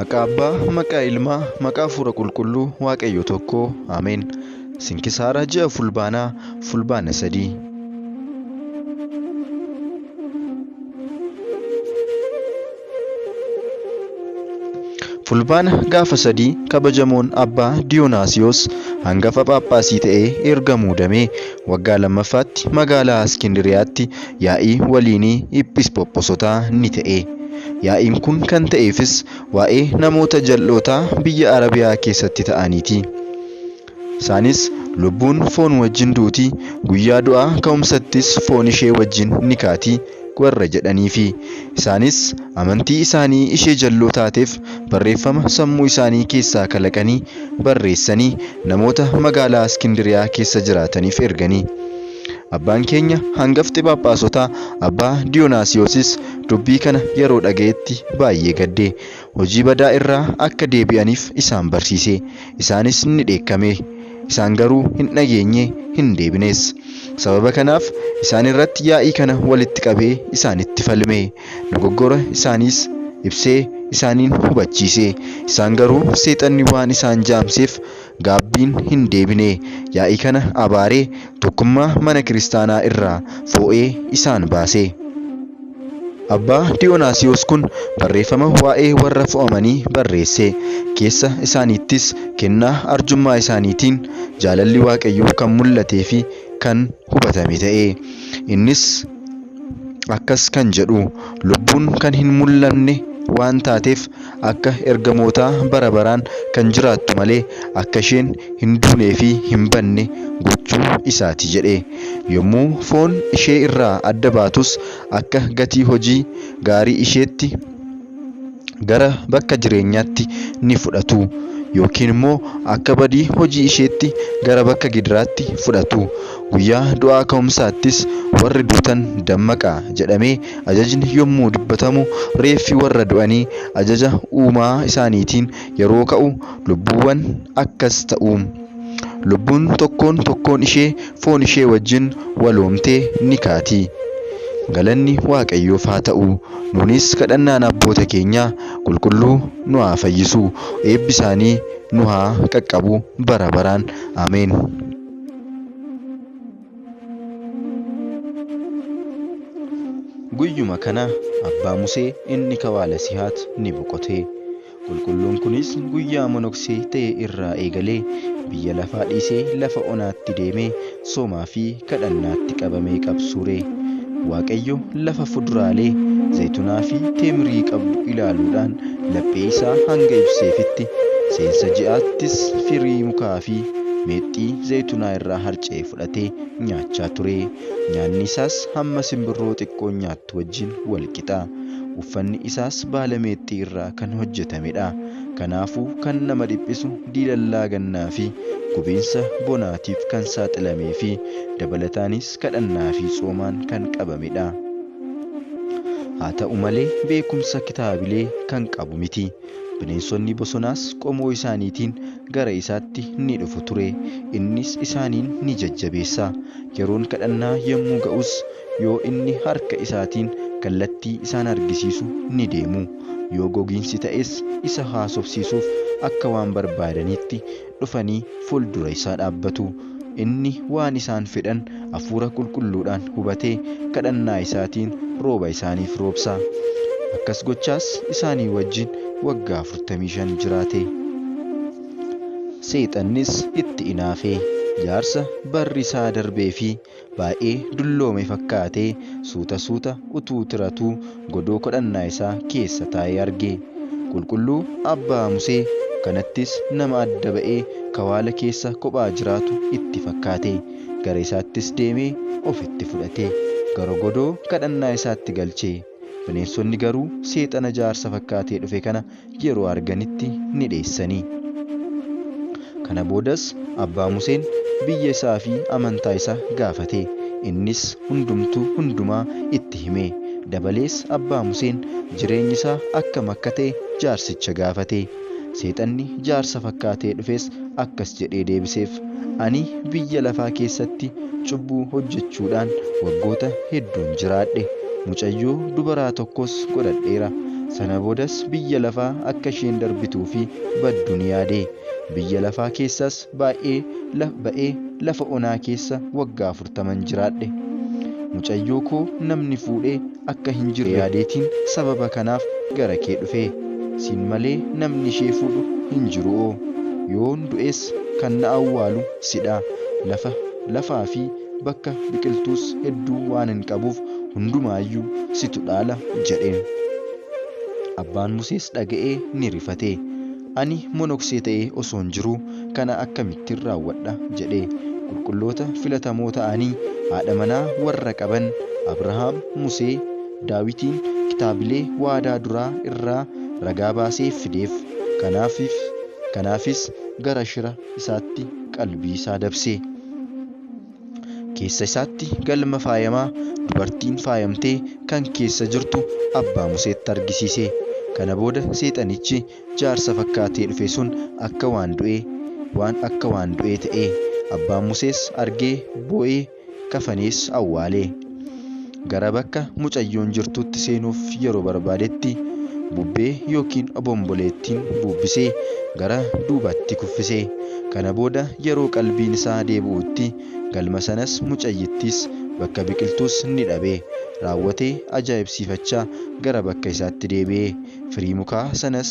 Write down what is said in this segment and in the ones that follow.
Maqaa Abbaa, maqaa Ilmaa, maqaa Hafuura Qulqulluu Waaqayyo tokkoo. Ameen. Sinkisaara ji'a Fulbaanaa, Fulbaana 3. Fulbaana gaafa 3 kabajamoon Abbaa Diyoonaasiyoos hangafa Phaaphaasii ta'ee erga muudamee waggaa lammaffaatti magaalaa Iskindiriyaatti yaa'ii waliinii Episkopoosotaa ni ta'e. Yaa'iin kun kan ta'eefis waa'ee namoota jal'ootaa biyya Arabiyaa keessatti ta'aniiti. Isaanis lubbuun foon wajjin duuti, guyyaa du'aa ka'umsattis foon ishee wajjin ni kaati warra jedhaniifi. Isaanis amantii isaanii ishee jalloo taateef barreeffama sammuu isaanii keessaa kalaqanii barreessanii namoota magaalaa Iskindiriyaa keessa jiraataniif erganii. Abbaan keenya hangafti Phaaphaasotaa Abbaa Diyoonaasiyoosis dubbii kana yeroo dhaga'etti baay'ee gadde. Hojii badaa irraa akka deebi'aniif isaan barsiise. Isaanis ni dheekkame. Isaan garuu hin dhageenye, hin deebines. Sababa kanaaf isaan irratti yaa'ii kana walitti qabee isaanitti falme. Dogoggora isaaniis ibsee isaaniin hubachiise. Isaan garuu seexanni waan isaan jaamseef gaabbiin hin deebine. Yaa'ii kana abaaree tokkummaa mana kiristaanaa irraa foo'ee isaan baase. Abbaa Diyoonaasiyoos kun barreeffama waa'ee warra fo'amanii barreesse. Keessa isaaniittis kennaa arjummaa isaaniitiin jaalalli Waaqayyoo kan mul'atee fi kan hubatame ta'e. Innis akkas kan jedhu lubbuun kan hin mul'anne waan taateef akka ergamootaa bara baraan kan jiraattu malee akka isheen hin duunee fi hin banne gochuu isaati jedhe. Yommuu foon ishee irraa adda baatus akka gatii hojii gaarii isheetti gara bakka jireenyaatti ni fudhatu. Yookiin immoo akka badii hojii isheetti gara bakka gidiraatti fudhatu. Guyyaa du'aa ka'umsaattis warri duutan dammaqaa jedhamee ajajni yommuu dubbatamu reeffi warra du'anii ajaja uumaa isaaniitiin yeroo ka'u lubbuuwwan akkas ta'u. Lubbuun tokkoon tokkoon ishee foon ishee wajjin waloomtee ni kaati. Galanni Waaqayyoof haa ta'u. Nuunis kadhannaan abboota keenyaa qulqulluu nu haa fayyisu. Eebbi isaanii nu haa qaqqabu bara baraan. Ameen. Guyyuma kana Abbaa Musee inni kawaala Sihaat ni boqote. Qulqulluun kunis guyyaa monoksee ta'e irraa eegalee biyya lafaa dhiisee lafa onaatti deemee soomaa fi kadhannaatti qabamee qabsuure. Waaqayyo lafa fuduraalee zayitunaa fi teemirii qabdu ilaaluudhaan laphee isaa hanga ibseefitti seensa ji'aattis firii mukaa fi meexxii zayitunaa irraa harca'e fudhatee nyaachaa ture. Nyaanni isaas hamma simbirroo xiqqoon nyaattu wajjin wal qixa. Uffanni isaas baala meexxii irraa kan hojjetamedha. Kanaafuu kan nama dhiphisu diilallaa gannaa fi gubiinsa bonaatiif kan saaxilamee fi dabalataanis kadhannaa fi tsoomaan kan qabamedha. Haa ta'u malee beekumsa kitaabilee kan qabu miti. Bineensonni bosonaas qomoo isaaniitiin gara isaatti ni dhufu ture. Innis isaaniin ni jajjabeessa. Yeroon kadhannaa yommuu ga'us yoo inni harka isaatiin kallattii isaan argisiisu ni deemu. Yoo gogiinsi ta'es isa haasofsiisuuf akka waan barbaadanitti dhufanii fuuldura isaa dhaabbatu. Inni waan isaan fedhan hafuura qulqulluudhaan hubatee kadhannaa isaatiin rooba isaaniif roobsa. Akkas gochaas isaanii wajjin waggaa 45 jiraate. Seexannis itti inaafee jaarsa barri isaa darbee fi baay'ee dulloome fakkaatee suuta suuta utuu tiratuu godoo kadhannaa isaa keessa taa'ee arge. Qulqulluu Abbaa Musee kanattis nama adda ba'ee kawaala keessa kophaa jiraatu itti fakkaate. Gara isaattis deemee ofitti fudhate. Gara godoo kadhannaa isaatti galche. Bineensonni garuu seexana jaarsa fakkaatee dhufe kana yeroo arganitti ni dheessanii. Kana boodas Abbaa Museen biyya isaa fi amantaa isaa gaafate. Innis hundumtuu hundumaa itti hime. Dabalees Abbaa Museen jireenyi isaa akkam akka ta'e jaarsicha gaafate. Seexanni jaarsa fakkaatee dhufes akkas jedhee deebiseef. Ani biyya lafaa keessatti cubbuu hojjechuudhaan waggoota hedduun jiraadhe. Mucayyoo dubaraa tokkos godhadheera. Sana boodas biyya lafaa akka isheen darbituu fi baddu ni yaade. Biyya lafaa keessas baay'ee ba'ee lafa onaa keessa waggaa 40 jiraadhe. Mucayyoo koo namni fuudhee akka hin jirre yaadeetiin sababa kanaaf gara kee dhufe. Siin malee namni ishee fuudhu hin jiru'oo. Yoon du'es kan na awwaalu sidha. Lafaa fi bakka biqiltuus hedduu waan hin qabuuf hundumaayyuu situ dhaala jedheen. Abbaan Musees dhaga'ee ni rifate. Ani monoksee ta'ee osoon jiruu kana akkamittiin raawwadha jedhe. Qulqulloota filatamoo ta'anii haadha manaa warra qaban Abrahaam, Musee, Daawitiin kitaabilee waadaa duraa irraa ragaa baasee fideef. Kanaafis gara shira isaatti qalbii isaa dabse. Keessa isaatti galma faayamaa dubartiin faayamtee kan keessa jirtu abbaa Museetti argisiise. Kana booda seexanichi jaarsa fakkaatee dhufe sun akka waan du'ee ta'e. Abbaan Musees argee boo'ee kafanees awwaale. Gara bakka mucayyoon jirtutti seenuuf yeroo barbaadetti bubbee yookiin obomboleettiin bubbisee gara duubaatti kuffise. Kana booda yeroo qalbiin isaa deebi'utti galma sanas mucayyittis bakka biqiltuus ni dhabe. Raawwatee ajaa'ibsiifachaa gara bakka isaatti deebi'e. Firii mukaa sanas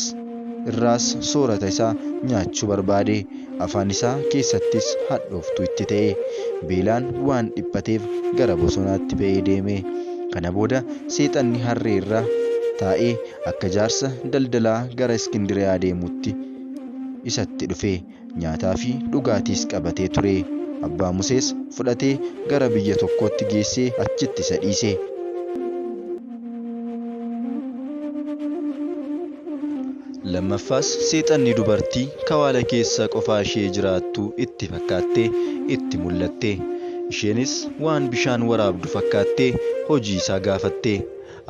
irraas soorata isaa nyaachuu barbaade. Afaan isaa keessattis hadhooftuu itti ta'e. Beelaan waan dhiphateef gara bosonaatti ba'ee deeme. Kana booda seexanni harree irra taa'ee akka jaarsa daldalaa gara Iskindiriyaa deemutti isatti dhufe. Nyaataa fi dhugaatiis qabatee ture. Abbaa Musees fudhatee gara biyya tokkootti geessee achitti isa dhiise. Lammaffaas seexanni dubartii kawaala keessa qofaa ishee jiraattu itti fakkaattee itti mul'atte. Isheenis waan bishaan waraabdu fakkaattee hojii isaa gaafatte.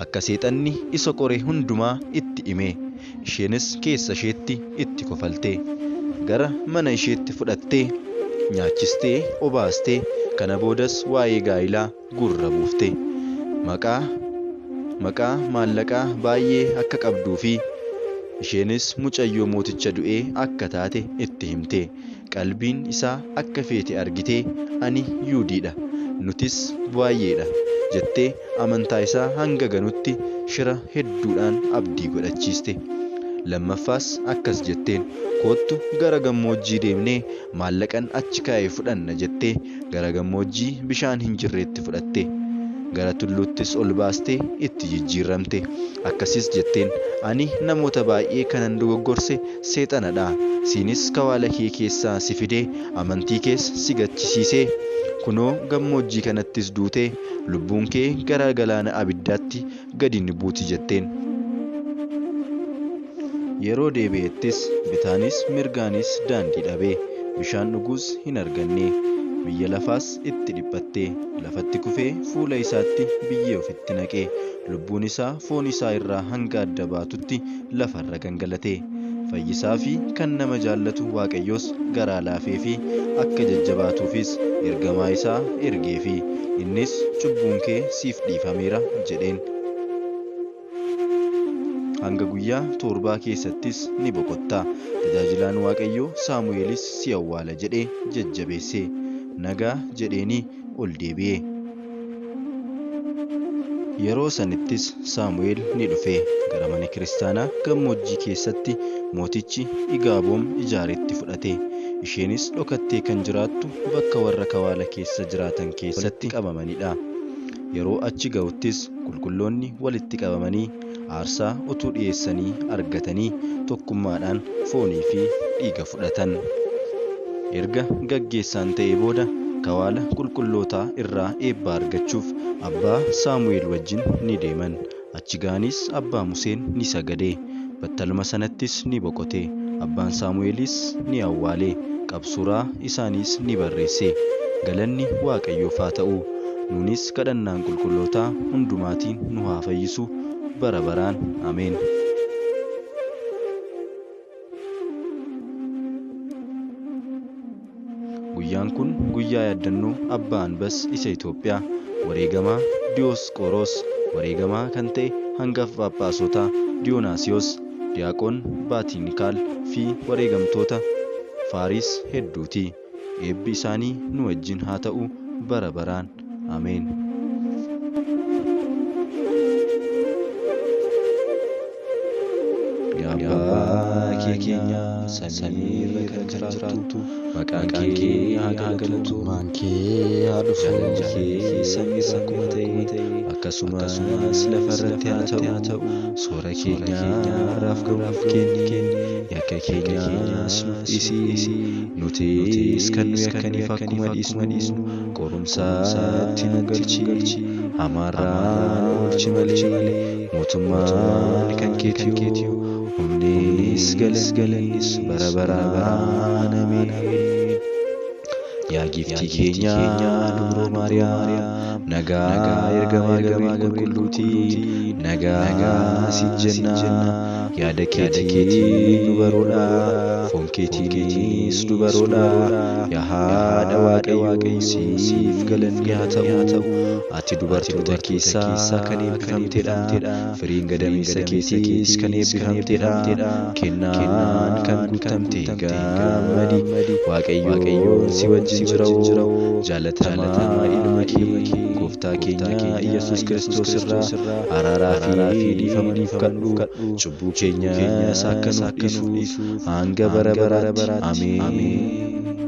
Akka seexanni isa qore hundumaa itti hime. Isheenis keessa isheetti itti kofalte. Gara mana isheetti fudhattee nyaachistee obaastee kana boodas waa'ee gaa'ilaa gurra buufte. Maqaa maallaqaa baay'ee akka qabduu fi isheenis mucayyoo mooticha du'ee akka taate itti himte. Qalbiin isaa akka feete argitee ani Yuudiidha, nutis baay'eedha jettee amantaa isaa hanga ganutti shira hedduudhaan abdii godhachiiste. Lammaffaas akkas jetteen, koottu gara gammoojjii deemnee maallaqan achi kaa'ee fudhanna jettee gara gammoojjii bishaan hin jirreetti fudhatte. Gara tulluuttis ol baastee itti jijjiiramte. Akkasis jetteen, ani namoota baay'ee kanan dogoggorse seexanadha. Siinis kawaala kee keessaa si fidee amantii kees si gachisiisee kunoo gammoojjii kanattis duutee lubbuun kee gara galaana abiddaatti gadi ni buuti jetteen. Yeroo deebi'ettis bitaanis mirgaanis daandii dhabee bishaan dhuguus hin arganne. Biyya lafaas itti dhiphatte. Lafatti kufee fuula isaatti biyyee ofitti naqe. Lubbuun isaa foon isaa irraa hanga adda baatutti lafarra gangalate. Fayyisaa fi kan nama jaallatu Waaqayyoos garaa laafee fi akka jajjabaatuufis ergamaa isaa ergeefi. Innis cubbuun kee siif dhiifameera jedheen. Hanga guyyaa 7 keessattis ni boqotta. Tajaajilaan Waaqayyoo Saamu'eelis si awwaala jedhee jajjabeesse. Nagaa jedheeni ol deebi'e. Yeroo sanittis Saamu'eel ni dhufe. Gara mana kiristaanaa gammoojjii keessatti mootichi Igaaboom ijaaretti fudhate. Isheenis dhokattee kan jiraattu bakka warra kawaala keessa jiraatan keessatti qabamanidha. Yeroo achi ga'uttis qulqulloonni walitti qabamanii aarsaa utuu dhiyeessanii argatanii tokkummaadhaan foonii fi dhiiga fudhatan. Erga gaggeessaan ta'ee booda kawaala qulqullootaa irraa eebba argachuuf abbaa Saamu'eel wajjin ni deeman. Achi ga'anis abbaa Museen ni sagade. Battaluma sanattis ni boqote. Abbaan Saamu'eelis ni awwaale. Qabsuuraa isaaniis ni barreesse. Galanni Waaqayyoof haa ta'u. Nuunis kadhannaan qulqullootaa hundumaatiin nu haa fayyisu bara baraan. Ameen. Guyyaan kun guyyaa yaaddannoo Abbaa Anbas isa Itoophiyaa, wareegamaa Diyoosqoros, wareegamaa kan ta'e hangafa Phaaphaasotaa Diyoonaasiyoos, Diyaaqoon Baatiinikaal fi wareegamtoota Faaris hedduuti. Eebbi isaanii nu wajjin haa ta'u bara baraan. Ameen. Yaa Abbaa keenya samii irra kan jiraattu, maqaan kee haa galatu, Mootummaan kee haa dhufu, jaalalli kee samii irra akkuma ta'e akkasumas lafa irratti haa ta'u. Soora keenya har'aaf ga'u nuuf kenni, yakka keenyas nuuf dhiisi, nutis kan nu yakkaniif akkuma dhiisnu, qorumsaatti nu galchi, hamaarraa nu oolchi malee, mootummaan kan keetiyyuu, humnis galannis bara baraan. Ameen. Yaa giiftii keenya Dubroo Maariyaam, nagaa ergamaa Gabri'eel qulqulluutiin nagaa siin jenna. Yaada keetiin dubaroodha, foon keetiinis dubaroodha. Yaa haadha Waaqayyoo siif galanni haa ta'u. Ati dubartoota keessaa kan eebbifamtedha, firiin gadameessa keetiis kan eebbifamtedha. Kennaan kan guutamte gammadi, Waaqayyoon si wajjin jira. Jaalatamaa ilma kee gooftaa keenya Iyyasuus Kiristoos irraa araaraa fi dhiifama nuuf kadhu, cubbuu keenyas akka nuuf dhiisu hanga bara baraatti. Ameen.